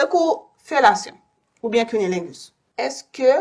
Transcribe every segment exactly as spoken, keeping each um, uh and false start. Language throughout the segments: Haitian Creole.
Tankou felasyon, oubyen cunnilingus. Èske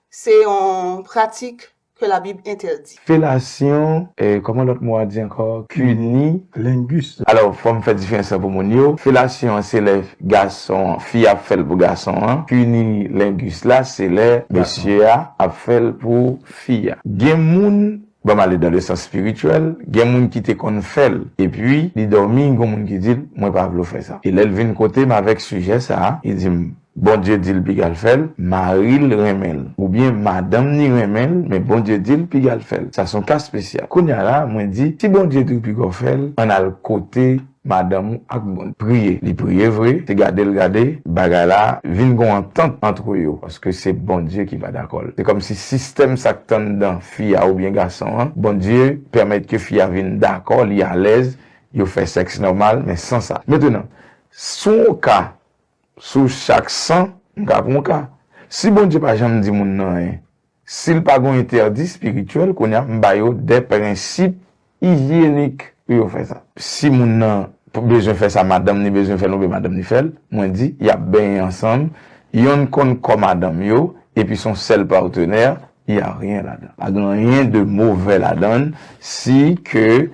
se yon pratik ke Labib entèdi? Felasyon, e, kòman lòt mo a di ankò? Cunnilingus. Alò, fò m fè diferans lan pou moun yo. Felasyon an se lè gason an, fi a ap fè l pou gason an. Cunnilingus la, se lè mesye a ap fè l pou fi a. Gen moun, ban m ale dans le sens spirituel, gen moun ki te konn fè l, epi li dòmi, gen moun ki di l, mwen pa vle w fè sa. E lè l vin kote m avèk sijè sa a, li di m, Bondye di l piga l fè l, mari l renmen l, oubyen madanm ni renmen l, men Bondye di l piga l fè l. Sa se yon ka espesyal. Kounye a la, mwen di, si Bondye di w piga w fè l, ann al kote madanm ou ak Bondye. Priye. Li priye vre, te gade l gade, bagay la vin gon antant antre yo, paske se Bondye ki pa dakò l. Se kòmsi sistèm sa k t anndan fi a oubyen gason an, Bondye pèmèt ke fi a vin dakò, li alèz, yo fè sèks nòmal, men san sa. Mentnan, sou yon ka, sou chak san, m ka pran yon ka. Si Bondye pa janm di moun nan anyen, si l pa gon entèdi espirityèl, kounye a, m ba yo de prensip ijyenik pou yo fè sa. Si moun nan bezwen fè sa, madanm ni bezwen fè l, oubyen madanm ni fè l, mwen di, y ap benyen ansanm, yonn konn kò madanm yo, epi se yon sèl patnè, y a rien ladan. Pa gen anyen de movè ladan, si ke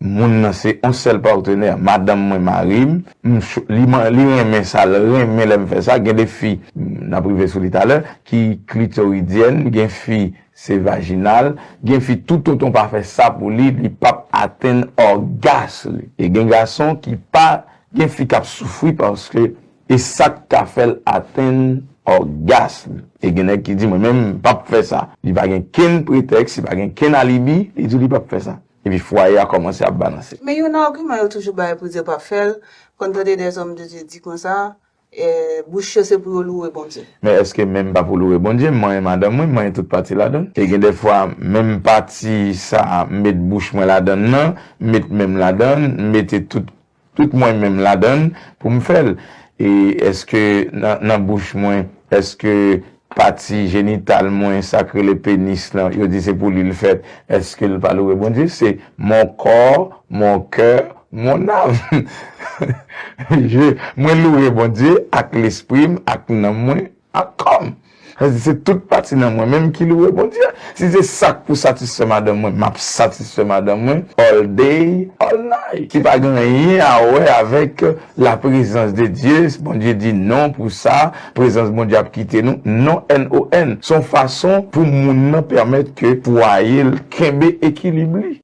moun nan se yon sèl patnè, madanm mwen, mari m, m cho- li, man- li renmen sa l renmen lè m fè sa. Gen de fi, n ap rive sou li talè, ki klitoridyèn, gen fi se vajinal, gen fi tout tonton pa fè sa pou li, li p ap atenn ògas li. E gen gason ki pa, gen fi k ap soufri paske e sa k ka fè l atenn ògas li. E gen nèg ki di, mwen menm, m p ap fè sa. Li pa gen kenn pretèks, li pa gen kenn alibi, li di li p ap fè sa. Epi fwaye a kòmanse ap balanse. Men youn nan agiman yo toujou bay pou di yo p ap fè l, konn tande des hommes de Dieu di konsa, e, bouch yo se pou yo louwe Bondye. Men èske men m pa pou louwe Bondye? M manyen madanm mwen, m manyen tout pati ladan l. E gen de fwa, menm pati sa a, m met bouch mwen ladan l nan, m met men m ladan l, m mete tout, tout mwen menm ladan l pou m fè l. E èske nan, nan bouch mwen, èske pati jenital mwen, sa k rele penis lan, yo di se pou li l fèt, èske l pa louwe Bondye? Se mon corps, mon cœur, mon âme. Je, mwen louwe Bondye ak lespri m, ak nanm mwen, ak kò m. Sa di se tout pati nan mwen menm ki louwe Bondye. Si se sa k pou satisfè madanm mwen, m ap satisfè madanm mwen all day, all night. Ki pa gen anyen a wè avèk la présence de Dieu. Bondye di non pou sa, prezans Bondye ap kite nou. Non, N O N. Se yon fason pou moun nan pèmèt ke fwaye l kenbe ekilib li.